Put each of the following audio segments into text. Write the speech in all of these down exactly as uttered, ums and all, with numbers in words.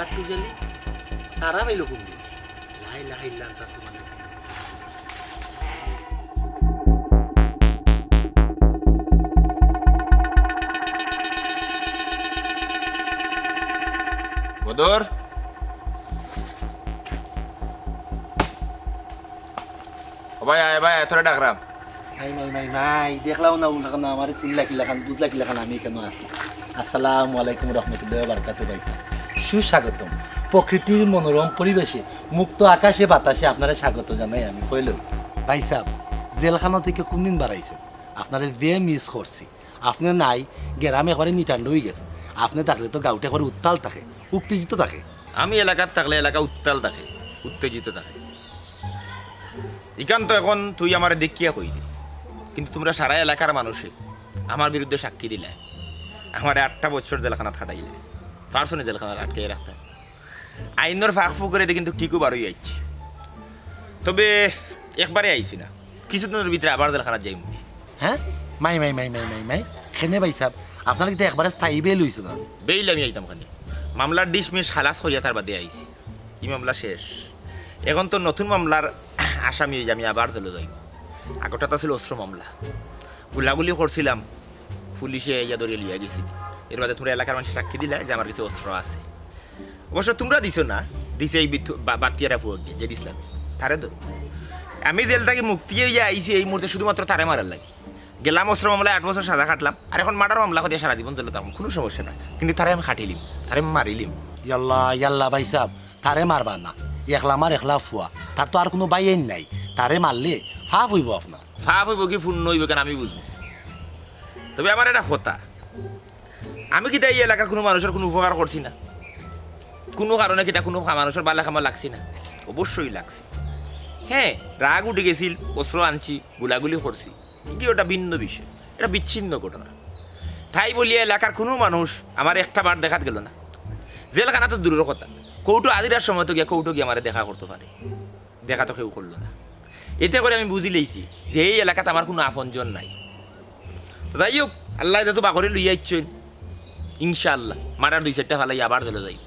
খাট্টুশালী সারা পাইলো কোন দিন? লা ইলাহা ইল্লা আনতা সুবহানাকা। বদর, ও ভাই, আয় ভাই, আয়, তোরে ডাকরাম। মাই, মাই, মাই, মাই, দেখলাও না, উল্টা কেন আমারে চিনলা কিলাখান, বুঝলা কিলাখান আমি কেন আছি? আসসালামু আলাইকুম রহমতুল্লাহ বারকাতু ভাইসাব। সুস্বাগতম। প্রকৃতির মনোরম পরিবেশে, মুক্ত আকাশে বাতাসে আপনারে স্বাগত জানাই আমি পয়লা। ভাইসাব, জেলখানা থাকি কোন দিন বারাইছইন? আপনারে যে মিস করছি। আপনে নাই, গেরাম একবারে নিটান্ড অইগেছে। আপনে থাকলে তো গাউটা একবারে উত্তাল থাকে, উত্তেজিত থাকে। আমি এলাকাত থাকলে এলাকা উত্তাল থাকে, উত্তেজিত থাকে। ইখান তো এখন তুই আমারে দেখিয়া কইলে, কিন্তু তুমরা সারা এলাকার মানুষে আমার বিরুদ্ধে সাক্ষী দিলায়, আমারে আটটা বছর জেলখানাত খাটাইলায়, পারছো নি জেলখানাত আটকাইয়া রাখতায়। আইনর ফাঁক ফুকরেদি কিন্তু ঠিকউ বারই আইছি, তবে একবারে আইছি না, কিছুদিনর ভিতরে আবার জেলখানাত যাইমু। হ্যাঁ? মাই, মাই, মাই, মাই, মাই, মাই। কেনে ভাইসাব, আপনার কিতা একবারে স্থায়ী বেইল অইছে না? বেইল আমি আইতাম কেনে? মামলার ডিসমিস খালাস করিয়া তার বাদে আইছি। ই মামলা শেষ। এখন তো নতুন মামলার আসামি অইয়া আমি আবার জেলো যাইমু। আগরটা তো আছিল অস্ত্র মামলা, গুলাগুলি করছিলাম, পুলিশে আইয়া ধরিয়া লইয়া গেছিল। এর বাদে তুমরা এলাকার মানষে সাক্ষী দিলায় যে আমার কাছে অস্ত্র আছে। অবশ্য তুমরা দিছো না, দিছে এই বিথু-, বা-, বাট্টিয়ারা ফুয়ায়, জেড ইসলাম। তারে ধরো। আমি জেল থাকি মুক্তি অইয়া আইছি এই মুহূর্তে শুধুমাত্র তারে মারার লাগি। গেলাম অস্ত্র মামলায় আট বছর সাজা খাটলাম, আর এখন মার্ডার মামলা করিয়া সারা জীবন জেলো থাকমু, কুনু সমস্যা নাই। কিন্তু তারে আমি খাটিলিমু, তারে আমি মারিলিমু। ইয়াল্লা, ইয়াল্লা ভাইসাব, তারে মারবা না, একলা মার একলা ফুয়া, তার তো আর কুনু ভাই আইন নাই, তারে মারলে ফাপ অইবো আপনার। ফাপ অইবো কি পুণ্য অইবো কেনে আমি বুঝমু। তবে আমার একটা কথা, আমি কিতা ই এলাকার কুনু মানুষর কুনু উপকার করছি না? কুনু কারণে কিতা কুনু কা-, মানুষর বালা কামো লাগছি না? অবশ্যই লাগছি। হ্যাঁ, রাগ উঠি গেছিল, অস্ত্র আনছি, গুলাগুলি করছি, ইগিয়ে ওটা ভিন্ন বিষয়, এটা বিচ্ছিন্ন ঘটনা। তাই বলিয়া এলাকার কুনু মানুষ আমার একটা বার দেখাত গেলো না। জেলখানা তো দূরর কথা, কোর্টো হাজিরার সময় তো গিয়া কোর্টো গিয়া আমারে দেখা করতো পারে। দেখা তো কেউ করলো না। এতে করে আমি বুঝিলাইছি যে এই এলাকাত আমার কুনু আপনজন নাই। তো যাই হোক, আল্লায় যেহেতু বাকরে লইয়া আইছইন, ইনশাআল্লাহ মার্ডার দুই চাইরটা ফালাই আবার জেলো যাইমু।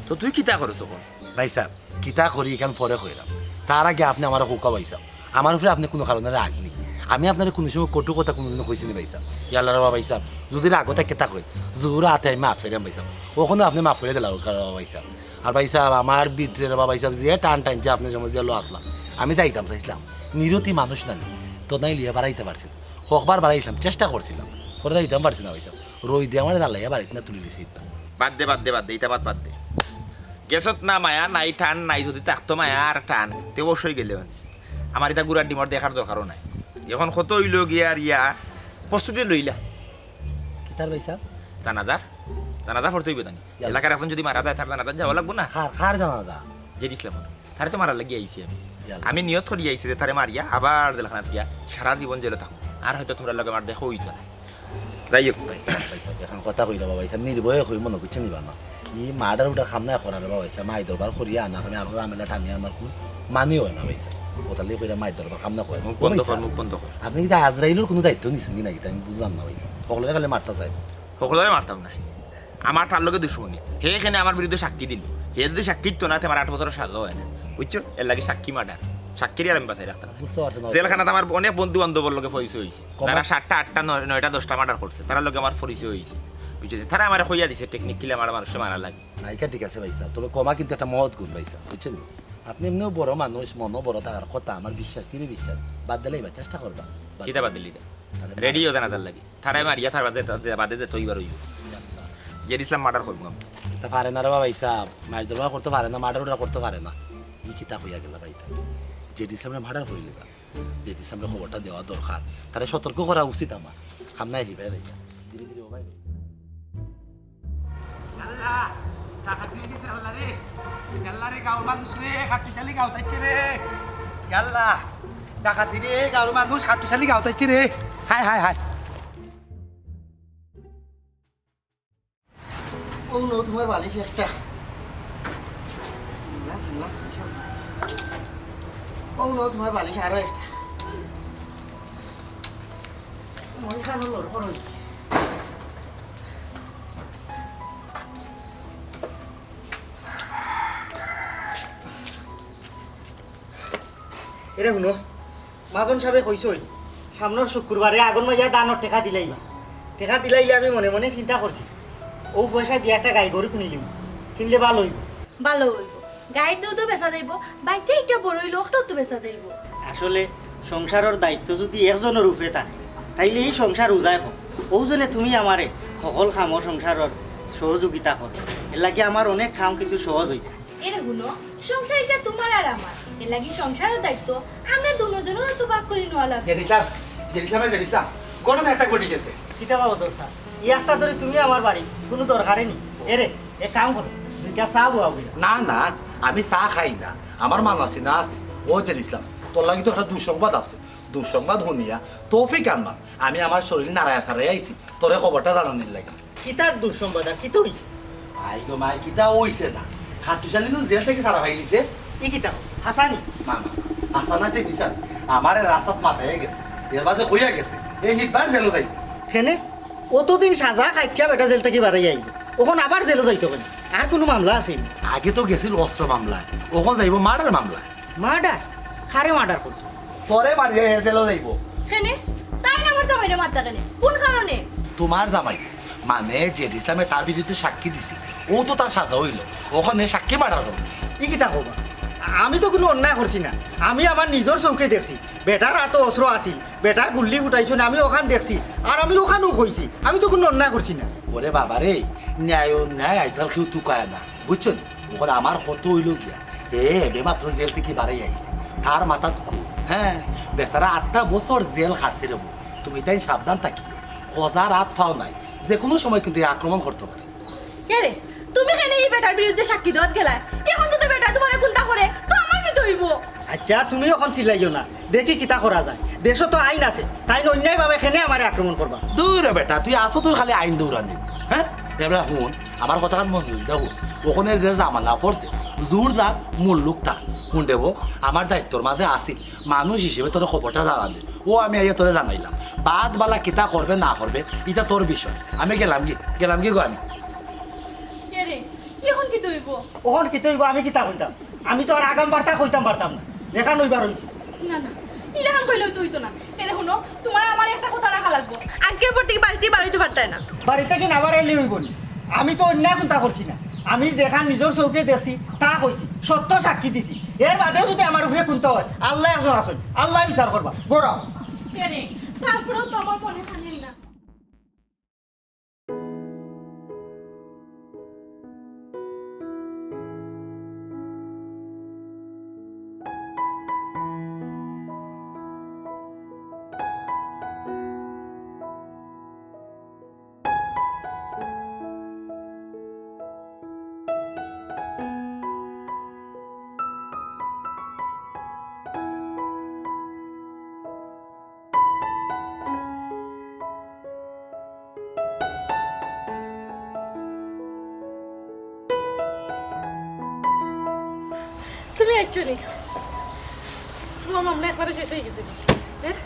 তো তুই কিতা করস অখন? ভাইসাব, কিতা করি ইখান পরে কইরাম। তার আগে আপনে আমারে কউক্কা ভাইসাব, আমার উপরে আপনে কুনু কারণে রাগ নি। আমি আপনারে কুনু সময় কটু কথা কুনুদিনও কইছি নি ভাইসাব। ইয়াল্লা রে বা ভাইসাব, যুদি রাগো থাকি থাকইন, জোর আতে আমি মাফ চাইরাম ভাইসাব। অখনো আপনে মাফ করি দিলা অউক্কা রে বা ভাইসাব। আর ভাইসাব, আমার ভিতরে রে বা ভাইসাব, যে টান টানছে আপনার সময় যে লো আসলাম, আমি যাইতাম চাইছিলাম, নিরতি মানুষ না নি, তো নাই লইয়া বাড়াইতে পারছি না। হকবার বাড়াইছিলাম, চেষ্টা করছিলাম, করে যাইতাম পারছি না ভাইসাব। রইদে আমারে জ্বালাইয়া বাড়িত না তুলি দিছে ইতা। বাদ দে, বাদ দে, বাদ দে, ইতা বাদ, বাদ দে। গেছত না মায়া, নাই টান, নাই যুদি থাকতো মায়া আর টান, তে অবশ্যই গেলে অনে। আমার ইতা গুড়ার ডিমর দেখার দরকারও নাই। অখন কত অইলো গিয়া আর ইয়া, প্রস্তুতি লইলা। কিতার ভাইসাব? জানাজার, জানাজা পড়তে অইবো জানি। ইয়াল্লা। এলাকার একজন যুদি মারা যায়, তার জানাজাত যাওয়া লাগবো না? কার, কার জানাজা? জেড ইসলামর। তারে তো মারার লাগি আইছি আমি। ইয়াল্লা। আমি নিয়ত করি আইছি যে তারে মারিয়া আবার জেলখানাত গিয়া সারা জীবন জেলো থাকমু। আর হয়তো তুমরার লগে আমার দেখা অইতো না। যাই হোক। ভাইসাব, ভাইসাব, অখন কথা কইলা বা ভাইসাব, নির্ভয়ে কই, মনো কিচ্ছু নিবা না। ই মার্ডার উর্ডার কাম না করার বা ভাইসাব, মাই দরবার করিয়া আনা, আমি আরো ঝামেলা টানিয়া আনা কুন মানি অয় না ভাইসাব। অতার লাগি কইরা মাই দরবার কাম না করার। মুখ বন্ধ কর, ভাইসাব। মুখ বন্ধ কর। আপনে কিতা আজরাইলর কুনু দায়িত্ব নিছইন নি না কিতা, আমি বুঝলাম না ভাইসাব। হকলরে খালি মারতা চায়। হকলরে মারতাম না। আমার তার লগে দুশমনি। হে কেনে আমার বিরুদ্ধে সাক্ষী দিল। হে যুদি সাক্ষী দিত না, তে আমার আট বছরর সাজা অয় না। বুঝছো? এর লাগি সাক্ষী মার্ডার। সাক্ষীরে আর আমি বাঁচাই রাখতাম না। বুঝতে পারছি না। জেলখানাত আমার অনেক বন্ধু বান্ধবর লগে পরিচয় অইছে। কমা- যারা সাতটা, আটটা, নয়-, নয়টা, দশটা মার্ডার করছে, তারার লগে আমার পরিচয় অইছে। বুঝছো? তারা আমারে কইয়া দিছে টেকনিক কিলা মারা মানুষরে মারা লাগে। না, ইটা ঠিক আছে ভাইসাব, তবে কমা কিন্তু একটা মহৎ গুণ ভাইসাব, বুঝছইন নি? আপনে এমনেও বড় মানুষ, মনও বড় থাকার কথা, আমার বিশ্বাস, দৃঢ় বিশ্বাস। বাদ দিলাইবা, চেষ্টা করবা। বাদ কিতা বাদ দিলাইতা? আরে রেডিও জানাজার লাগি। তারে মারিয়া তার বাদে, তার বাদে যে তৈবার অইবো। জেড ইসলাম মার্ডার করবো আমি। তা পারে না রে বা ভাইসাব, মাইর দরবার করতো পারে না, মার্ডার উর্ডার করতো পারে না। ই কিতা কইয়া গেলা ভাইসাব? জেড ইসলামরে মার্ডার করিলিবা। জেড ইসলামরে খবরটা দেওয়া দরকার। তারে সতর্ক করা উচিত আমার। সামনে আইবা রে। ধীরে ধীরে ও ভাই। ইয়াল্লা, ডাকাতি অই গেছে, আল্লা রে। ইয়াল্লা রে, গাঁওর মানুষ রে, খাট্টুশালী গাঁওত আইছে রে। ইয়াল্লা, ডাকাতি রে, গাঁওর মানুষ, খাট্টুশালী গাঁওত আইছে রে। হায়, হায়, হায়। ও নো, তুমার বালিশ একটা। না, না, ও নো, তুমার বালিশ আরো একটা। মন খান লড়খড় অই গেছে। এরে হুনো, মাজন সাবে কইছইন, সামনর শুক্রবারে আগর মাইয়া দানর টেকা দিলাইবা। টেকা দিলাইলে আমি মনে মনে চিন্তা করছি, অউ পয়সা দিয়া একটা গাই গরু কিনিলিমু, কিনলে ভালা অইবো। ভালা অইবো, গাইর দুধও বেচা যাইবো, বাইচ্চা ইটা বড় অইলে অখটাও তো বেচা যাইবো। আসলে সংসারর দায়িত্ব যুদি একজনর উপরে থাকে, তাইলে ই সংসার উজায় অয়। অউ জনে তুমি আমারে হকল কামো সংসারর সহযোগিতা করো, এরলাগি আমার অনেক কাম কিন্তু সহজ অইযায়। এরে হুনো, সংসার ইটা তুমার আর আমার, এরলাগি সংসারর দায়িত্ব আমরা দুইজনর তো ভাগ করি নেওয়া লাগবো। জেড ইসলাম, জেড ইসলাম, এ জেড ইসলাম, ঘটনা একটা ঘটি গেছে। কিতা কও দোস্ত? ই একটা ধরি তুমি আমার বাড়ি, কুনু দরকারে নি। এরে, এক কাম করো, দুই কাপ চা বওয়াও গিয়া। না, না, আমি চা খাই না, আমার মানাসিনা আছে। ও জেড ইসলাম, তোর লাগি তো একটা দুঃসংবাদ আছে। দুঃসংবাদ হুনিয়া তৌফিক আনমান, আমি আমার শরীর নাড়াইয়া চাড়াইয়া আইছি তোরে খবরটা জানানির লাগি। কিতার দুঃসংবাদ আর কিতা অইছে? আই গো মাই, কিতা অইছে না? খাট্টুশালী নু জেল থাকি ছাড়া পাইলিছে। ই কিতা কও? হাছা নি? না, না, হাছা না তে মিছা। আমারে রাস্তাত মাতাইয়া গেছে। এর বাদে কইয়া গেছে, এই হিরবার জেলো যাইবো। কেনে? অতদিন সাজা কাটিয়া বেটা জেল থাকি বারইয়া আইলো। অখন আবার জেলো যাইতো কেনে? আর কুনু মামলা আছে নি? আগে তো গেছিল অস্ত্র মামলায়, অখন যাইবো মার্ডার মামলায়। মার্ডার? কারে মার্ডার করতো? তোরে মারিয়া হে জেলো যাইবো। কেনে? তাইন আমার জামাইরে মারতা কেনে? কুন কারণে? তুমার জামাই, মানে জেড ইসলামে তার বিরুদ্ধে সাক্ষী দিছে, অউ তো তার সাজা অইলো, অখন হে সাক্ষী মার্ডার করবো। ই কিতা কও বা? আমি তো কুনু অন্যায় করছি না, আমি আমার নিজর চউখে দেখছি, বেটার আতো অস্ত্র আছিল, বেটায় গুল্লি ফুটাইছইন, আমি অখান দেখছি, আর আমি অখানউ কইছি, আমি তো কুনু অন্যায় করছি না। ওরে বাবা রে, ন্যায় অন্যায় আইজকাল কেউ তুকায় না, বুঝছো নি? অখন আমার কথা অইলো গিয়া, হে এবে মাত্র জেল থাকি বারইয়া আইছে, তার মাথাত খুন, হে, বেচারা আটটা বছর জেল খাটছে রে বউ। তুমি তাইন সাবধান থাকিও, খোজার আত ফাও নাই, যেকুনু সময় কিন্তু হে আক্রমণ করতো পারে। এরে, তুমি কেনে ই বেটার বিরুদ্ধে সাক্ষী দেওয়াত গেলায়? অখন যুদি বেটায় তুমারে কুন্তা করে, তে আমার কিতা অইবো? আইচ্ছা, তুমি অখন চিল্লাইও না, দেখি কিতা করা যায়। দেশো তো আইন আছে, তাইন অন্যায়ভাবে কেনে আমারে আক্রমণ করবা? দুর বেটা, তুই আছস তুই খালি আইন দৌড়ানি, হে? এবার হুন, আমার কথাখান মনোযোগ দিয়া হুন। অখনের যে জামালা পড়ছে, জুর যার মুল্লুক তার। হুন রে বউ, আমার দায়িত্বর মাঝে আছিল, মানুষ হিসাবে তোরে খবরটা জানানি। অউ আমি আইয়া তোরে জানাইলাম। বাদ বালা কিতা করবে না করবে, ইটা তোর বিষয়। আমি গেলামগি, গেলামগি গো আমি। এরে, অখন কিতা অইবো? অখন কিতা অইবো, আমি কিতা কইতাম? আমি তো আর আগাম বার্তা কইতাম পারতাম না। যেখান অইবার অইবো। না, না, ইলাখান কইলে তো অইতো না। এরে হুনো, তুমার আমার একটা কথা রাখা লাগবো। আইজকের পর থাকি বাড়ি থাকি বারইতে পারতায় না। বাড়ি থাকি না বারইলে অইবো নি? আমি তো অন্যায় কুন্তা করছি না। আমি যেখান নিজর চউখে দেখছি, তা কইছি। সত্য সাক্ষী দিছি। এর বাদেও যুদি আমার উপরে কুন্তা অয়, আল্লায় একজন আছইন। আল্লায় বিচার করবা। গড়াও। এরে, তারপরেও তো আমার মনে মানের না। তুমি আইছো নি? তুমার মামলা একবারে শেষ অই গেছে নি? হ্যাঁ?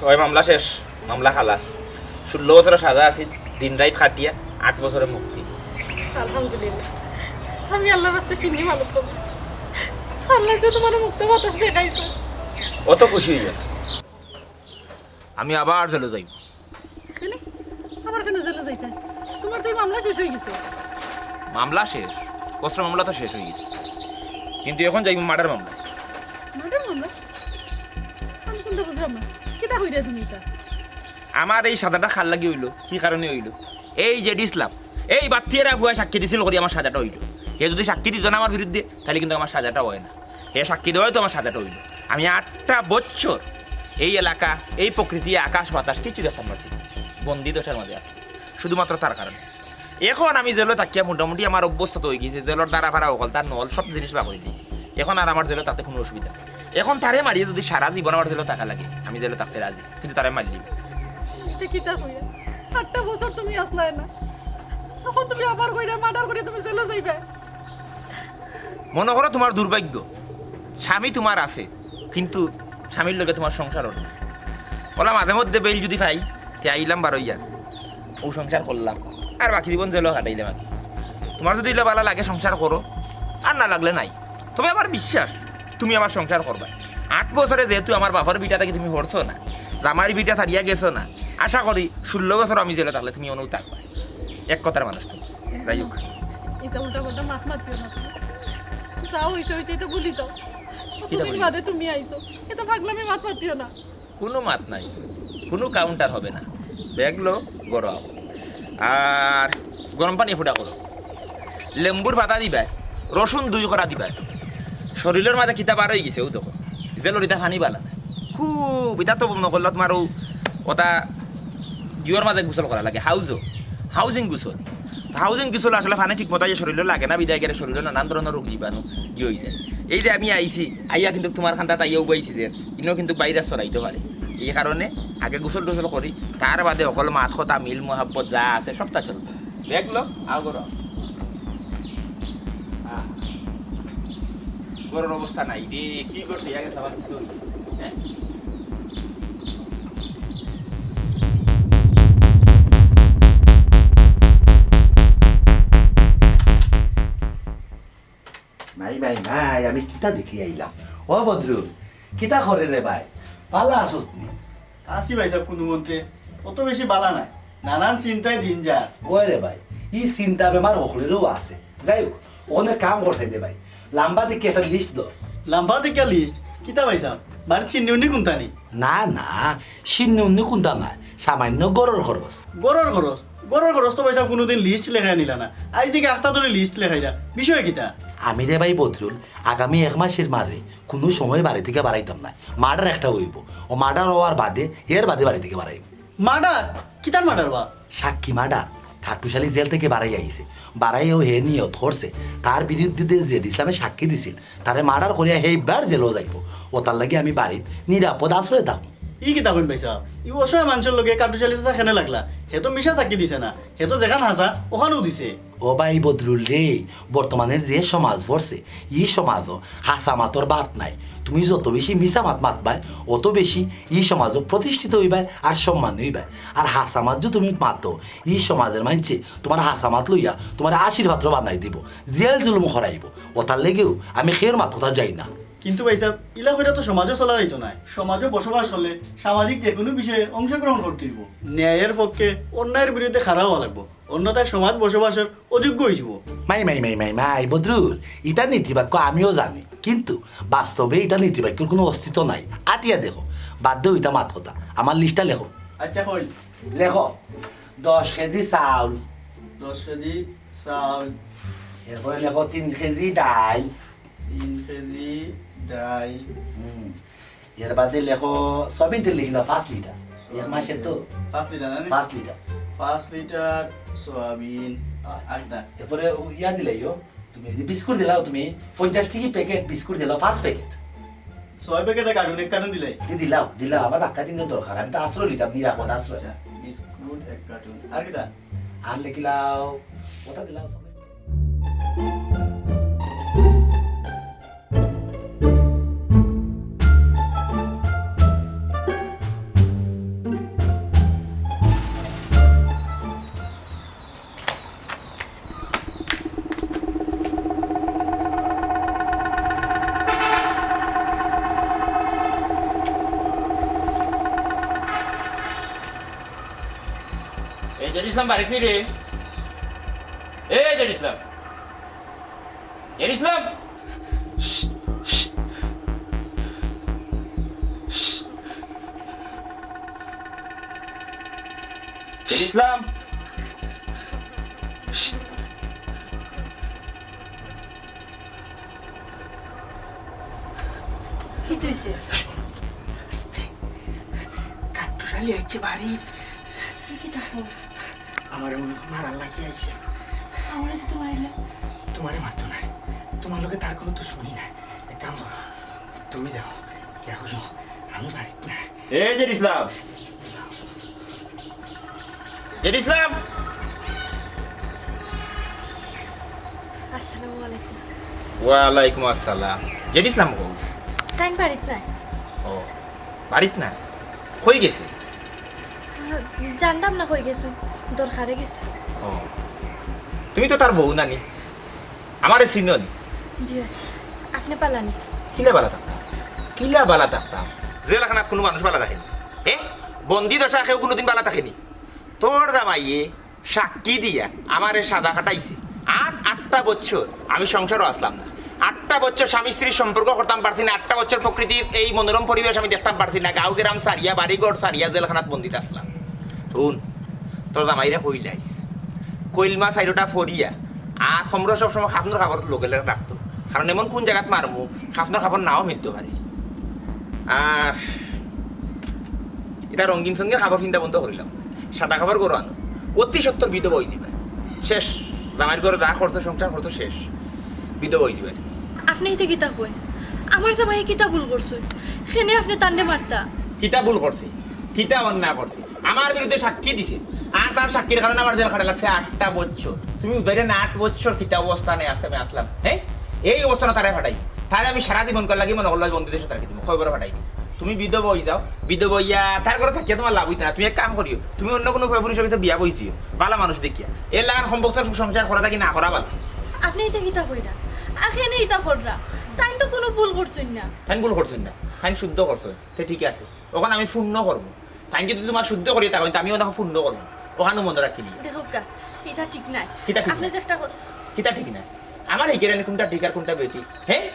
অয় মামলা শেষ, মামলা খালাস। ষোলো বছরর সাজা আছিল, দিন রাইত খাটিয়া আট বছরে মুক্তি। আলহামদুলিল্লাহ, আমি আল্লার ওয়াস্তে সিন্নি মালুম করবো। আল্লায় যে তুমারে মুক্ত বাতাস দেখাইছে। অত খুশি অইও না। আমি আবার জেলো যাইমু। কেনে? আবার কেনে জেলো যাইতায়? তুমার তো ই মামলা শেষ অই গেছে। মামলা শেষ? অস্ত্র মামলা তো শেষ অই গেছে, কিন্তু অখন যাইমু মার্ডার মামলা। মার্ডার মামলা? আমি কুন্তা বুঝলাম না। কিতা কইরায় তুমি ইটা? আমার এই সাজাটা কার লাগি অইলো, কি কারণে অইলো? এই জেড ইসলাম, এই বাত্তিয়ারা ফুয়ায় সাক্ষী দিছিল করি আমার সাজাটা অইলো। হে যুদি সাক্ষী দিত না আমার বিরুদ্ধে, তাইলে কিন্তু আমার সাজাটা অয় না। হে সাক্ষী দেওয়ায় তো আমার সাজাটা অইলো। আমি আটটা বছর এই এলাকা, এই প্রকৃতি, আকাশ বাতাস কিচ্ছু দেখতাম পারছি না। বন্দি দশার মাঝে আছি, শুধুমাত্র তার কারণে। অখন আমি জেলো থাকিয়া মোটামুটি আমার অভ্যস্ত তো অই গেছি, জেলর দারা ফারা অকল, তার নল সব জিনিস বার করি দিছি। অখন আর আমার জেলো থাকতে কুনু অসুবিধা নাই। অখন তারে মারিয়া যুদি সারা জীবন আমার জেলো থাকা লাগে, আমি জেলো থাকতে রাজি। কিন্তু তারে মারলি। ইটা কিতা কইরায়? আটটা বছর তুমি আছলায় না, অখন তুমি আবার কইরায় মার্ডার করিয়া তুমি জেলো যাইবায়। মনো করো তুমার দুর্ভাগ্য, স্বামী তুমার আছে, কিন্তু স্বামীর লগে তুমার সংসার অর না। অলা মাঝে মধ্যে বেইল যুদি পাই, তে আইলাম বারইয়া, অউ সংসার করলাম, আর বাকি জীবন জেলো কাটাইলাম আর কি। তুমার যুদি ইলা ভালা লাগে সংসার করো, আর না লাগলে নাই। তবে আমার বিশ্বাস, তুমি আমার সংসার করবায়। আট বছরে যেহেতু আমার বাপর ভিটা থাকি তুমি হরছো না, জামাইর ভিটা ছাড়িয়া গেছো না, আশা করি ষোলো বছর আমি জেলো থাকলে তুমি অনউ থাকবায়। এক কথার মানুষ তুমি। যাই হোক। ইতা উল্টা পাল্টা মাত মাতিও না তুমি। যা অইছে অইছে, ইতা ভুলি যাও। কিতা কতদিন ভুলি? বাদে তুমি আইছো, ইতা পাগলামি মাত মাতিও না। কুনু মাত নাই, কুনু counter হবে না। ব্যাগ লও, ঘরো আও। আর গরম পানি ফুটা করো, লেম্বুর পাতা দিবায়, রসুন দুই কড়া দিবায়। শরীলর মাঝে কিতা বার অইগেছে, অউ দেখো। জেলর ইতা পানি বালা না। খুব, ইতা তো মনো করলো তুমার অউ, ওটা ইয়র মাঝে গোসল করা লাগে, হাউজো, হাউজিং গোসল। হাউজিং গোসল আসলে পানি ঠিক মতো শরীলো লাগে না, বিদায় গেলে শরীলো নানান ধরনর রোগ জীবাণু ইয়ে অইযায়। এই যে আমি আইছি, আইয়া কিন্তু তুমার কান্দাত আইয়া উবাইছি যে, ইনো কিন্তু ভাইরাস ছড়াইতো পারে। এই কারণে আগে গোসল টোসল করি, তার বাদে হকল মাত কথা, মিল মহাব্বত যা আছে সবতা চলবো। ব্যাগ লও, আও ঘরো। আহ, ঘরর অবস্থা নাই রে, কি করতে আগে সবার তো, হ্যাঁ? মাই, মাই, মাই, আমি কিতা দেখি আইলাম? ও বদরুল, কিতা করে রে ভাই? বালা আছস নি? আছি ভাইসাব কুনুমন্তে, অত বেশি বালা নায়, নানান চিন্তায় দিন যায়। ওই রে ভাই, ই চিন্তা বেমার হকলেরও আছে। যাই হোক, অনে কাম করছাইন দে ভাই, লাম্বা দেখি একটা list ধর। লাম্বা দেখি list? কিতা ভাইসাব, বাড়িত শিন্নি উন্নি কুন্তা নি? না, না, শিন্নি উন্নি কুন্তা নায়, সামান্য ঘরর খরচ। ঘরর খরচ? ঘরর খরচ তো ভাইসাব কুনুদিন list লেখাইয়া নিলা না, আইজ দেখি আখতা ধরি list লেখাইলা, বিষয় কিতা? আমি রে ভাই বদরুল, আগামী এক মাসর মাঝে কুনু সময় বাড়ি থাকি বারাইতাম নায়, murder একটা অইবো, অউ murder অওয়ার বাদে, এর বাদে বাড়ি থাকি বারাইমু। Murder? কিতার murder বা? সাক্ষী murder। কাট্টুশ আলী জেল থাকি বারাইয়া আইছে, বারাইয়াউ হে নিয়ত করছে, তার বিরুদ্ধে যে জেড ইসলামে সাক্ষী দিছিল, তারে murder করিয়া হে ইবার জেলো যাইবো। অতার লাগি আমি বাড়িত নিরাপদ আশ্রয়ে থাকমু। ই কিতা কইন ভাইসাব? ই অসহায় মানষর লগে কাট্টুশ আলী চাচা কেনে লাগলা? হে তো মিছা সাক্ষী দিছে না, হে তো যেখান হাছা, অখানউ দিছে। ও ভাই বদরুল রে, বর্তমানর যে সমাজ পড়ছে, ই সমাজো হাছা মাতর বাদ নাই। তুমি যত বেশি মিছা মাত মাতবায়, অত বেশি ই সমাজো প্রতিষ্ঠিত অইবায় আর সম্মান অইবায়। আর হাছা মাত যুদি তুমি মাতো, ই সমাজর মানষে তুমার হাছা মাত লইয়া তুমারে আশীর পাত্র বানাই দিবো, জেল জুলুম করাইবো। অতার লাগিউ আমি কেউর মাত কথাত যাই না। কিন্তু ভাইসাব, ইলা কইরা তো সমাজো চলা যাইতো নায়। সমাজো বসবাস করলে সামাজিক যেকুনু বিষয়ে অংশগ্রহণ করতে অইবো। ন্যায়র পক্ষে অন্যায়র বিরুদ্ধে খাড়া অওয়া লাগবো, অন্যথায় সমাজ বসবাসর অযোগ্য অইযিবো। মাই, মাই, মাই, মাই, মাই, বদরুল, ইতা নীতিবাক্য আমিও জানি, কিন্তু বাস্তবে ইতা নীতিবাক্যর কুনু অস্তিত্ব নাই। আটিয়া দেখো, বাদ দেও ইতা মাত কথা, আমার list টা লেখো। আচ্ছা, কই? লেখো, দশ কেজি চাউল। দশ কেজি চাউল। এরপরে লেখো তিন কেজি ডাইল। তিন কেজি ডাইল। হুম। এর বাদে লেখো সয়াবিন তেল লিখিলাও পাঁচ লিটার। এক মাসর তো। পাঁচ লিটার না? পাঁচ লিটার। পাঁচ লিটার সয়াবিন। হ্যাঁ। আর কিতা? এরপরে ইয়া দিলাইও, তুমি যদি বিস্কুট দিলাও, তুমি পঞ্চাশ টেকা প্যাকেট বিস্কুট দিলাও, পাঁচ প্যাকেট। ছয় প্যাকেট এক কার্টুন, এক কার্টুন দিলাই। দি দিলাও, দিলাও, আমার বাক্কা দিন দরকার, আমি তো আশ্রয় লিতাম, নিরাপদ আশ্রয়। আচ্ছা, বিস্কুট এক কার্টুন। আর কিতা? আর লিখিলাও, ওটা দিলাও সবাই। এ জেড ইসলাম বাড়িত নি রে? এ জেড ইসলাম! জেড ইসলাম! জেড ইসলাম! কিতা অইছে? আস্তে। কাট্টুশ আলী আইছে বাড়িত। এ কিতা কও? আমারে মনে অয় মারার লাগি আইছে। আমারে যদি মারিলে? তুমারে মারতো নায়। তুমার লগে তার কুনু দুশমনি নাই। এক কাম করো, তুমি যাও। গিয়া কইও, আমি বাড়িত নাই। এ জেড ইসলাম! জেড ইসলাম! আসসালামু আলাইকুম। ওয়ালাইকুম আসসালাম। জেড ইসলাম কই? তাইন বাড়িত নাই। ও, বাড়িত নাই? কই গেছে? জানরাম না কই গেছে, দরকারে গেছে। ও, তুমি তো তার বউ নানি? আমারে চিনো নি? জি অয়। আপনে পালানি? কিলা বালা থাকতাম? কিলা বালা থাকতাম? জেলখানাত কুনু মানুষ বালা থাকেনি। এ, বন্দি দশা কেউ কুনুদিন বালা থাকেনি। তোর জামাইয়ে সাক্ষী দিয়া আমারে সাজা খাটাইছে। আট, আটটা বছর আমি সংসারও আছলাম না। আটটা বছর স্বামী স্ত্রীর সম্পর্ক করতাম পারছি না, আটটা বছর প্রকৃতির এই মনোরম পরিবেশ আমি দেখতাম পারছি না। গাঁও গেরাম ছাড়িয়া, বাড়িঘর ছাড়িয়া জেলখানাত বন্দিত আছলাম। হুন, তোর জামাইরে কইলাইস, কইলমা চাইরোটা ফড়িয়া আর খমরো সব সময় খাফনর কাপড় লগে লগে রাখতো, কারণ এমন কুন জাগাত মারমু, খাফনর কাপড় নাও মিলতো পারে। আর ইতা রঙিন সঙ্গে কাপড় পিন্দা বন্ধ করিলাও, সাদা কাপড় ঘরো আনো, অতি সত্বর বিধবা অইযিবায়। শেষ, জামাইর ঘরো যা করছো, সংসার করছো, শেষ, বিধবা অইযিবায় তুমি। আপনে ইতা কিতা কইন? আমার জামাইয়ে কিতা ভুল করছইন? কেনে আপনে তানরে মারতা? কিতা ভুল করছে? কিতা অন্যায় করছে? আমার বিরুদ্ধে সাক্ষী দিছে, আর তার সাক্ষীর কারণে আমার জেল খাটা লাগছে আটটা বছর। তুমি বুঝাইরায় না, আট বছর কিতা অবস্থানে আছলাম, আছলাম, হ্যাঁ? এই অবস্থানে তারে ফাটাই, তারে আমি সারা জীবনকার লাগি মনো করলাম বন্দিদশাত রাখি দিমু, কয়বরো ফাটাই দিমু। তুমি বিধবা অইযাও, বিধবা অইয়া তার ঘরো থাকিয়া তুমার লাভ অইতো না। তুমি এক কাম করিও, তুমি অন্য কুনু পুরুষর গেছে বিয়া বইছিও, বালা মানুষ দেখিয়া। এর লাখান কমপক্ষে সুখ সংসার করা থাকি না করা বালা। আপনে ইতা কিতা কইরা? আর কেনে ইতা কররা? তাইন তো কুনু ভুল করছইন না। তাইন ভুল করছইন না, তাইন শুদ্ধ করছইন, তে ঠিক আছে। অখন আমি পূর্ণ করমু। তাইন যদি তুমার শুদ্ধ করিয়া থাকইন, তে আমিও অখন পূর্ণ করমু। অখানও মনো রাখিলিও। দেখউক্কা, ইতা ঠিক নায়। কিতা ঠিক আপনে নায়? যে একটা কর- কিতা ঠিক নায়? আমার হিকেরানি কুনটা ঠিক আর কুনটা বেঠিক? হে?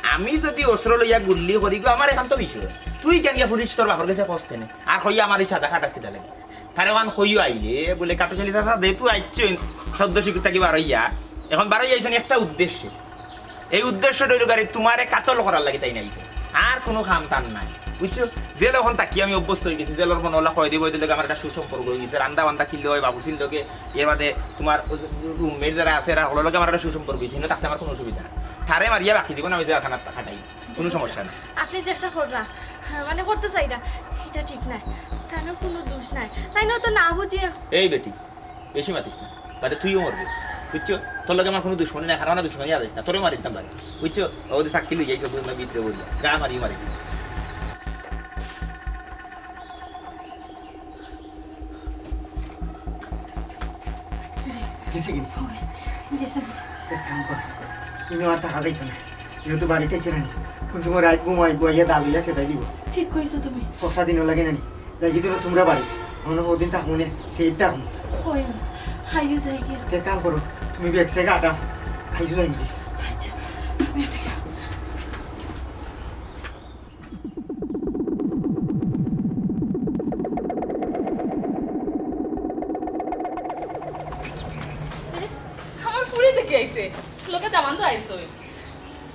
আমি যদি অস্ত্র লইয়া গুল্লি করি গো, আমার অখান তো বিষয়। তুই কেনে গিয়া পুলিশ তোর বাপর গেছে কস কেনে? আর কইয়া আমার ই সাজা খাটাস কিতা লাগি? তারে অখান কইও আইলে, বুলে, "কাটুশালী চাচা, যেহেতু আইছইন, সদ্য শিক্ষক থাকি বারইয়া, অখন বারইয়া আইছইন একটা উদ্দেশ্যে।" এই উদ্দেশ্য রইল গাড়ি তুমারে কাতল করার লাগি তাইন আইছে, আর কুনু কাম তান নাই, বুঝছো? জেল অখন থাকি আমি অভ্যস্ত অইগেছি, জেলর মনো অলা কয়েদি বয়েদির লগে আমার একটা সুসম্পর্ক অইগেছে, রান্দা বান্দা কিনলে অয় বাবুর্চির লগে, এর বাদে তুমার রুমমেট যারা আছে এরা হকলর লগে আমার একটা সুসম্পর্ক অইছে, ইনো থাকতে আমার কুনু অসুবিধা নাই। তারে মারিয়া বাকি জীবন আমি জেলখানাত কাটাই, কুনু সমস্যা নাই। আপনে যে একটা কররা, মানে করতা চাইরা, ইটা ঠিক নায়। তানর কুনু দুষ নাই, তাইন তো না বুঝিয়া। এই বেটি, বেশি মাতিস না, বাদে তুইও মরবে, বুঝছো? তোর লগে আমার কুনু দুশমনি নাই, হারানা দুশমনি আর যাইস না, তোরে মারি দিতাম পারি, বুঝছো? ও যে সাক্ষী লই যাইছো, বুঝ না ভিতরে বলি, গা মারি মারি দিবি। গেছে কি? গেছে। এক কাম কর, ইনো আর থাকা যাইতো না, যেহেতু বাড়িত আইছে না নি, কুন সময় রাইত ঘুমাইবো, আইয়া দাবিলা সেদাই দিবো। ঠিক কইছো তুমি। কটা দিনর লাগি না নি, যাইগি তো তুমরা বাড়ি, আমরা কদিন থাকমু নে, সেফ থাকমু। কই, হাইও যাইগি। তে কাম করো, তুমি ব্যাগ স্যাগ আটাও, আইও যাইগি। আচ্ছা, আমি আটাই। আমার ফুরি দেখি আইছে, লগে দামান তো আইছে।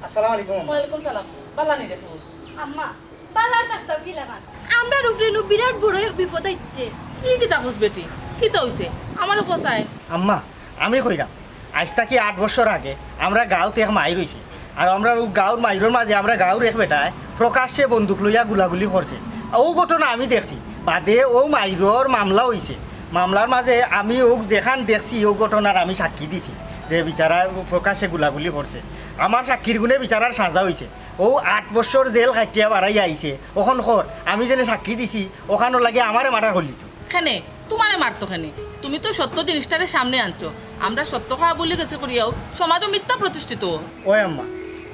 আসসালামু আলাইকুম, আম্মা। ওয়ালাইকুম সালাম। বালা নি রে ফুত? আম্মা, বালা আর থাকতাম কি লাগান? আমরার উপরে নু বিরাট বড় এক বিপদ আইছে। ই কিতা কস বেটি? কিতা অইছে? আমারে কছাইন। আম্মা, আমি কইরাম, আইজ থাকি আট বছর আগে আমরা গাঁওত এক মাইর অইছে। আর আমরা অউ গাঁওর মাইরর মাঝে আমরা গাঁওর এক বেটায় প্রকাশ্যে বন্দুক লইয়া গুলাগুলি করছে। অউ ঘটনা আমি দেখছি। বাদে অউ মাইরর মামলা অইছে। মামলার মাঝে আমি অউ যেখান দেখছি, অউ ঘটনার আমি সাক্ষী দিছি যে বিচারায় প্রকাশ্যে গুলাগুলি করছে। আমার সাক্ষীর গুণে বিচারার সাজা অইছে। অউ আট বছর জেল কাটিয়া বারাইয়া আইছে, অখন কর, আমি যেনে সাক্ষী দিছি, অখানর লাগি আমারে মার্ডার করলি তো। কেনে? তুমারে মারতো কেনে? তুমি তো সত্য জিনিসটারে সামনে আনছো। আমরা সত্য কথা বলি গেছি করিয়াও সমাজো মিথ্যা প্রতিষ্ঠিত। ওই আম্মা,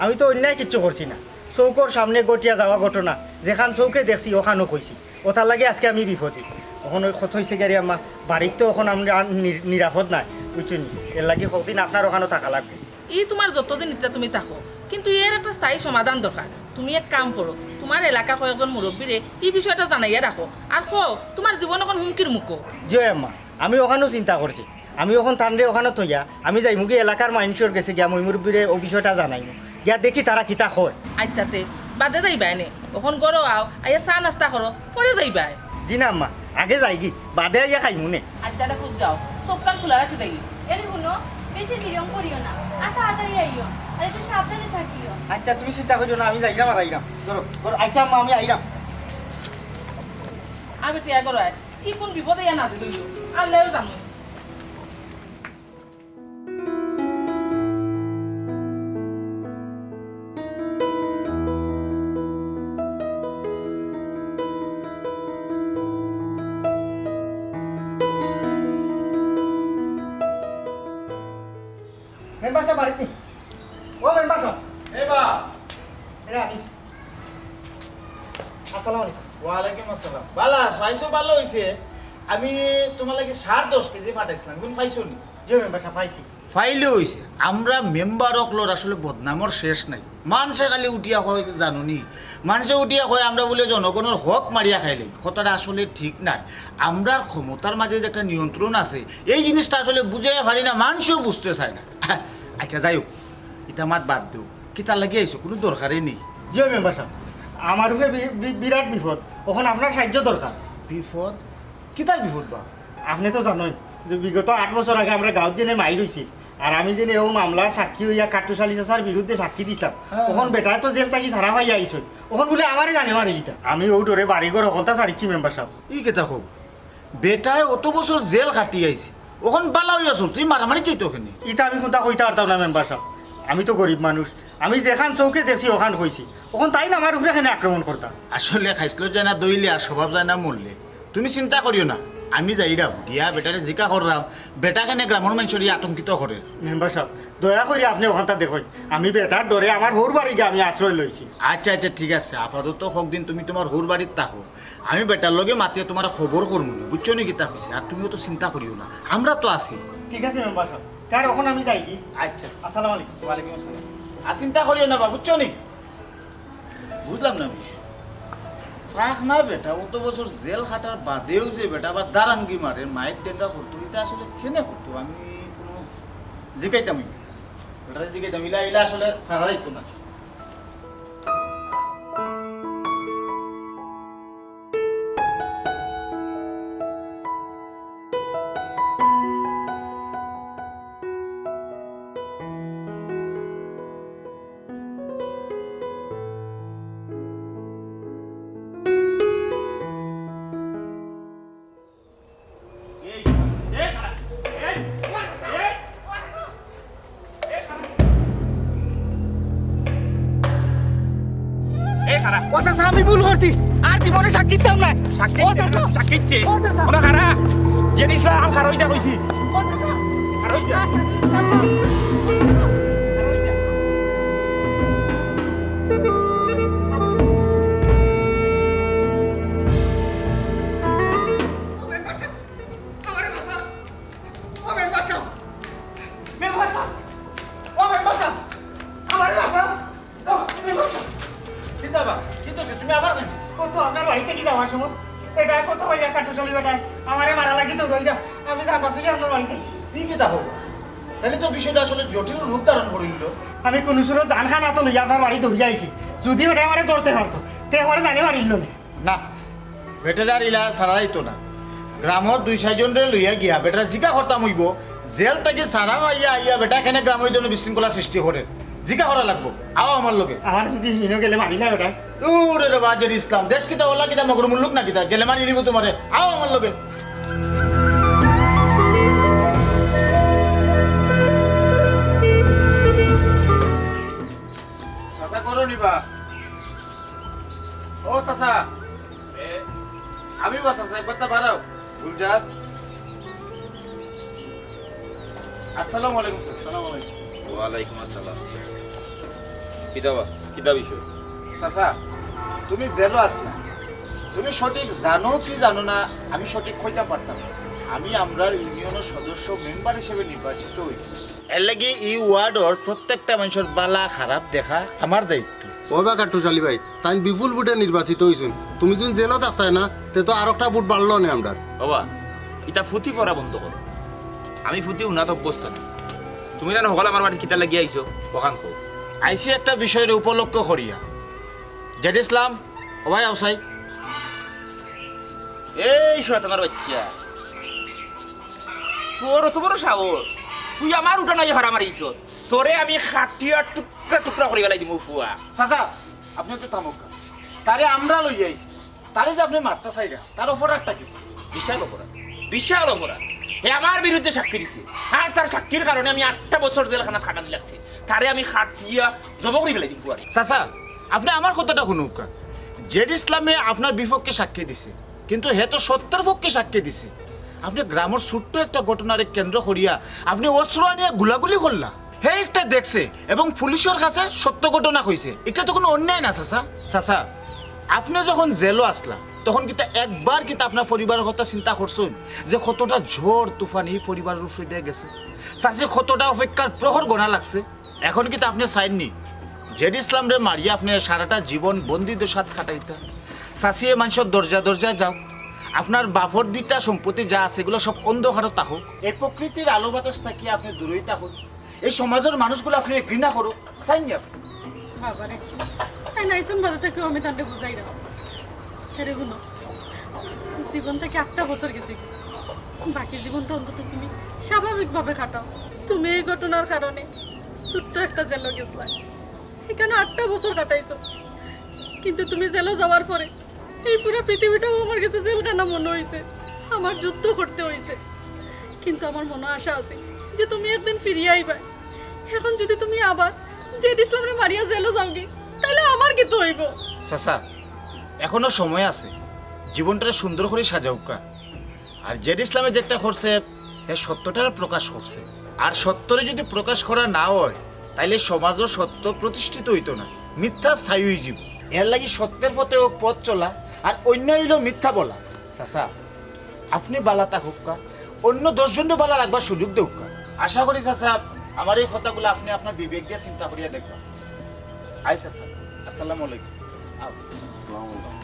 আমি তো অন্যায় কিচ্ছু করছি না। চউখর সামনে ঘটিয়া যাওয়া ঘটনা, যেখান চউখে দেখছি, অখানউ কইছি। অতার লাগি আজকে আমি বিপদে। অখন অউ কথা অইছে গিয়া রে আম্মা, বাড়িত তো অখন আমরা নি-, নিরাপদ নায়, বুঝছো নি? এরলাগি কয়দিন আপনার অখানউ থাকা লাগবো। ই তুমার যতদিন ইচ্ছা তুমি থাকো, কিন্তু এর একটা স্থায়ী সমাধান দরকার। তুমি এক কাম করো, তুমার এলাকার কয়েকজন মুরব্বিরে ই বিষয়টা জানাইয়া রাখো, আর কও তুমার জীবন অখন হুমকির মুখো। জি অয় আম্মা, আমি অখানউ চিন্তা করছি। আমি অখন তানরে অখানো থইয়া আমি যাইমুগি এলাকার মাইনষর গেছে গিয়া, ময়-মুরব্বিরে অউ বিষয়টা জানাইমু, গিয়া দেখি তারা কিতা কয়। আইচ্ছা তে, বাদে যাইবায় নে, অখন ঘরো আও, আইয়া চা নাস্তা করো, পরে যাইবায়। জি না আম্মা, আগে যাইগি, বাদে আইয়া খাইমু নে। আইচ্ছা রে ফুত, যাও, চউখ কান খুলা রাখি যাইও। এরে হুনো, বেশি দেরিও করিও না, আর তাড়াতাড়ি আইও, আর একটু সাবধানে থাকিও। আইচ্ছা, তুমি চিন্তা করিও না, আমি যাইরাম আর আইরাম। ধরো, ধরো, আইচ্ছা আম্মা, আমি আইরাম। আমি টিয়া করো আয়, ই কুন বিপদে ইয়া নাজিল অইলো, আল্লায়উ জানো। মেম্বার সাব বাড়িত নি? ও মেম্বার সাব। এ বা। এরা আমি। আসসালামু আলাইকুম। ওয়ালাইকুম আসসালাম। বালা আছো? আইছো, ভালা অইছে। আমি তুমার লাগি সার দশ কেজি পাঠাইছিলাম, ইগুন পাইছো নি? জি মেম্বার সাব, পাইছি। পাইলে অইছে। আমরা মেম্বার অকলর আসলে বদনামর শেষ নাই। মানষে খালি উঠিয়া কয়, জানো নি, মানষে উঠিয়া কয় আমরা বুলে জনগণর হক মারিয়া খাইলাই। কথাটা আসলে ঠিক নায়। আমরার ক্ষমতার মাঝে যে একটা নিয়ন্ত্রণ আছে, এই জিনিসটা আসলে বুঝাইয়া পারি না, মানষেও বুঝতে চায় না। আচ্ছা, যাই হোক, ইতা মাত বাদ দেও। কিতার লাগি আইছো? কুনু দরকারে নি? জি মেম্বার সাব, আমার উপরে বি-, বি-, বিরাট বিপদ। অখন আপনার সাহায্য দরকার। বিপদ? কিতার বিপদ বা? আপনে তো জানইন যে বিগত আট বছর আগে আমরার গাঁওত যেনে মাইর অইছিল, আর আমি যেনে অউ মামলার সাক্ষী অইয়া কাট্টুশ আলী চাচার বিরুদ্ধে সাক্ষী দিছলাম। হ্যাঁ। অখন বেটায় তো জেল থাকি ছাড়া পাইয়া আইছইন, অখন বুলে আমারে জানে মারিলিতা। আমি অউ ডরে বাড়িঘর হকলতা ছাড়িছি মেম্বার সাব। ই কিতা কও? বেটায় অত বছর জেল খাটি আইছে, অখন ভালা অইয়া চলতো, ই মারামারি চাইতো কেনে? ইতা আমি কুন্তা কইতাম পারতাম না মেম্বার সাব, আমি তো গরিব মানুষ, আমি যেখান চউখে দেখছি অখান কইছি। অখন তাইন আমার উপরে কেনে আক্রমণ করতা? আসলে খাইছলত যায় না দইলে আর স্বভাব যায় না মরলে। তুমি চিন্তা করিও না, আমি যাইরাম, গিয়া বেটারে জিকা কররাম, বেটা কেনে গ্রামর মানষরে আতঙ্কিত করের। মেম্বার সাব, দয়া করি আপনে অখানতা দেখইন, আমি বেটার ডরে আমার হউর বাড়ি গিয়া আমি আশ্রয় লইছি। আচ্ছা, আচ্ছা, ঠিক আছে, আপাতত হক দিন তুমি তুমার হউর বাড়িত থাকো, আমি বেটার লগে মাতিয়া তুমারে খবর করমু নে, বুঝছো নি কিতা কইছি? আর তুমিও তো চিন্তা করিও না, আমরা তো আছি। ঠিক আছে মেম্বার সাব, তার অখন আমি যাইগি। আচ্ছা। আসসালামু আলাইকুম। ওয়ালাইকুম আসসালাম। আর চিন্তা করিও না বা, বুঝছো নি? বুঝলাম না বিষয়। ফাঁক না বেটা, অত বছর জেল খাটার বাদেও যে বেটা আবার দারাঙ্গি মারে, মাইর ডেঙ্গা করতো, ইতা আসলে কেনে করতো? আমি কুনু জিকাইতাম, বেটারে জিকাইতাম, ইলা, ইলা আসলে ছাড়া যাইতো না। এ, খাড়া। ও চাচা, আমি ভুল করছি, আর জীবনে সাক্ষী দিতাম না। সাক্ষী ও দে, চাচা। সাক্ষী দে। ও চাচা। ওরা খাড়া। জেড ইসলাম, খাড়া অইযা কইছি। ও চাচা। খাড়া অইযা। ও মেম্বার সাব, আমারে বাঁচাও। ও মেম্বার সাব, মেম্বার সাব, ও মেম্বার সাব, আমারে বাঁচাও। ও মেম্বার সাব। কিতা বা? কিতা অইছে? তুমি আবার কেনে? ও তো আপনার বাড়ি থাকি যাওয়ার সময় বেটায় কত ভাইয়া কাট্টুশ আলী বেটায় আমারে মারার লাগি দৌড়াইরা। আমি জান বাঁচাইয়া আপনার বাড়িত আইছি। ই কিতা কও? তাইলে তো বিষয়টা আসলে জটিল রূপ ধারণ করিলিলো। আমি কুনু সুরত জান খান আতো লইয়া আপনার বাড়ি দৌড়িয়া আইছি। যুদি বেটায় আমারে ধরতে পারতো, তে আমারে জানে মারিলিলো নে। না, বেটারে আর ইলা ছাড়া যাইতো না। গ্রামর দুই চাইরজনরে লইয়া গিয়া বেটারে জিকা করতাম অইবো, জেল থাকি ছাড়া পাইয়া আইয়া বেটায় কেনে গ্রামো ই ধরনর বিশৃঙ্খলা সৃষ্টি করের। জিকা করা লাগবো। আও আমার লগে। আমারে যুদি হিনো গেলে মারিলা বেটায়। ওরে রে বা, জেড ইসলাম, দেশ কিতা অলা কিতা মগর মুল্লুক না কিতা? গেলে মারিলিবো তুমারে। আও আমার লগে। চাচা, করো নিবা। ও চাচা, এ, আমি বা চাচা, একবার তা বাড়াও। গুলজার। আসসালামু আলাইকুম স্যার। আসসালামু আলাইকুম। ওয়ালাইকুম আসসালাম। কিতা বা, কিতা বিষয়? চাচা, তুমি জেলো আছলা। তুমি সঠিক জানো কি জানো না, আমি সঠিক কইতাম পারতাম না। আমি আমরার ইউনিয়নর সদস্য মেম্বার হিসাবে নির্বাচিত অইছি। এরলাগি ই ওয়ার্ডর প্রত্যেকটা মানষর বালা খারাপ দেখা আমার দায়িত্ব। ও বা কাট্টুশ আলী ভাই, তাইন বিপুল ভোটে নির্বাচিত অইছইন, তুমি যুদি জেলো থাকতায় না, তে তো আরোকটা ভোট বাড়লো নে আমরার। বাবা, ইতা ফুতি পড়া বন্ধ করো। আমি ফুতি হুনাত অভ্যস্ত না। তুমি জানো হকল আমার বাড়িত কিতা লাগি আইছো? অখান কও। আইছি একটা বিষয়রে উপলক্ষ করিয়া। জেড ইসলাম, ও ভাই আও চাই। এই শয়তানর বাইচ্চা, তোর অত বড় সাহস, তুই আমার উঠানো আইয়া ফাড়া মারিছস। তোরে আমি কাটিয়া টুকরা টুকরা করি ফালাই দিমু ফুয়া। চাচা, আপনে একটু থামউক্কা। তারে আমরা লইয়া আইছি, তারে যে আপনে মারতা চাইরা, তার অপরাধটা কিতা? বিশাল অপরাধ, বিশাল অপরাধ। হে আমার বিরুদ্ধে সাক্ষী দিছে, আর তার সাক্ষীর কারণে আমি আটটা বছর জেলখানাত খাটানি লাগছে। তারে আমি কাটিয়া জবো করি ফালাই দিমু ফুয়ারে। চাচা, আপনে আমার কথাটা হুনউক্কা। জেড ইসলামে আপনার বিপক্ষে সাক্ষী দিছে, কিন্তু হে তো সত্যর পক্ষে সাক্ষী দিছে। আপনে গ্রামর ছোট্ট একটা ঘটনারে কেন্দ্র করিয়া আপনে অস্ত্র আনিয়া গুলাগুলি করলা। হে একটা দেখছে এবং পুলিশর কাছে সত্য ঘটনা কইছে। ইটা তো কুনু অন্যায় না, চাচা। চাচা, আপনে যখন জেলো আছলা, তখন কিতা একবার কিতা আপনার পরিবারর কথা চিন্তা করছইন যে কতটা ঝড় তুফান ই পরিবারর উপরে দিয়া গেছে? চাচির কতটা অপেক্ষার প্রহর গনা লাগছে? এখন কিতা আপনে চাইননি জেড ইসলামরে মারিয়া আপনে সারাটা জীবন বন্দি দশাত কাটাইতা? চাচিয়ে মানষর দরজা দরজায় যাউক, আপনার বাপর দুইটা সম্পত্তি যা আছে এগুলা সব অন্ধকারো থাকুক, এই প্রকৃতির আলো বাতাস থাকি আপনে দূরই থাকুক, এই সমাজর মানুষগুলা আপনারে ঘৃণা করুক, চাইননি আপনে? বাবারে, তাইন আইছইন বাদে থাকিও আমি তানরে বুঝাইরাম। আরে হুনো, জীবন থাকি আটটা বছর গেছে, বাকি জীবনটা অন্তত তুমি স্বাভাবিকভাবে কাটাও। তুমি এই ঘটনার কারণে ছোট্ট একটা জেলো গেছলায়, ইখানো আটটা বছর কাটাইছো, কিন্তু তুমি জেলো যাওয়ার পরে এই পুরা পৃথিবীটাও আমার গেছে জেলখানা মনো অইছে। আমার যুদ্ধ করতে অইছে, কিন্তু আমার মনো আশা আছে যে তুমি একদিন ফিরিয়া আইবায়। এখন যুদি তুমি আবার জেড ইসলামরে মারিয়া জেলো যাওগি, তাইলে আমার কিতা অইবো? চাচা, এখনো সময় আছে, জীবনটারে সুন্দর করি সাজাউক্কা। আর জেড ইসলামে যেটা করছে, হে সত্যটারে প্রকাশ করছে। আর সত্যরে যুদি প্রকাশ করা না অয়, তাইলে সমাজো সত্য প্রতিষ্ঠিত অইতো না, মিথ্যা স্থায়ী অইযিবো। এরলাগি সত্যর পথে অউক পথ চলা, আর অইন্য অইলো মিথ্যা বলা। চাচা, আপনে বালা থাকউক্কা, অইন্য দশ জনরে বালা রাখবার সুযোগ দেউক্কা। আশা করি চাচা, আমার এই কথাগুলা আপনে আপনার বিবেক দিয়া চিন্তা করিয়া দেখবা। আই চাচা, আসসালামু আলাইকুম। আও। আসসালামু আলাইকুম।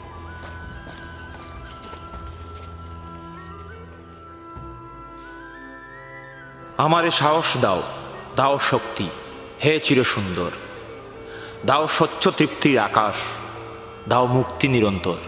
আমারে সাহস দাও, দাও শক্তি, হে চিরসুন্দর। দাও স্বচ্ছ তৃপ্তির আকাশ, দাও মুক্তি নিরন্তর।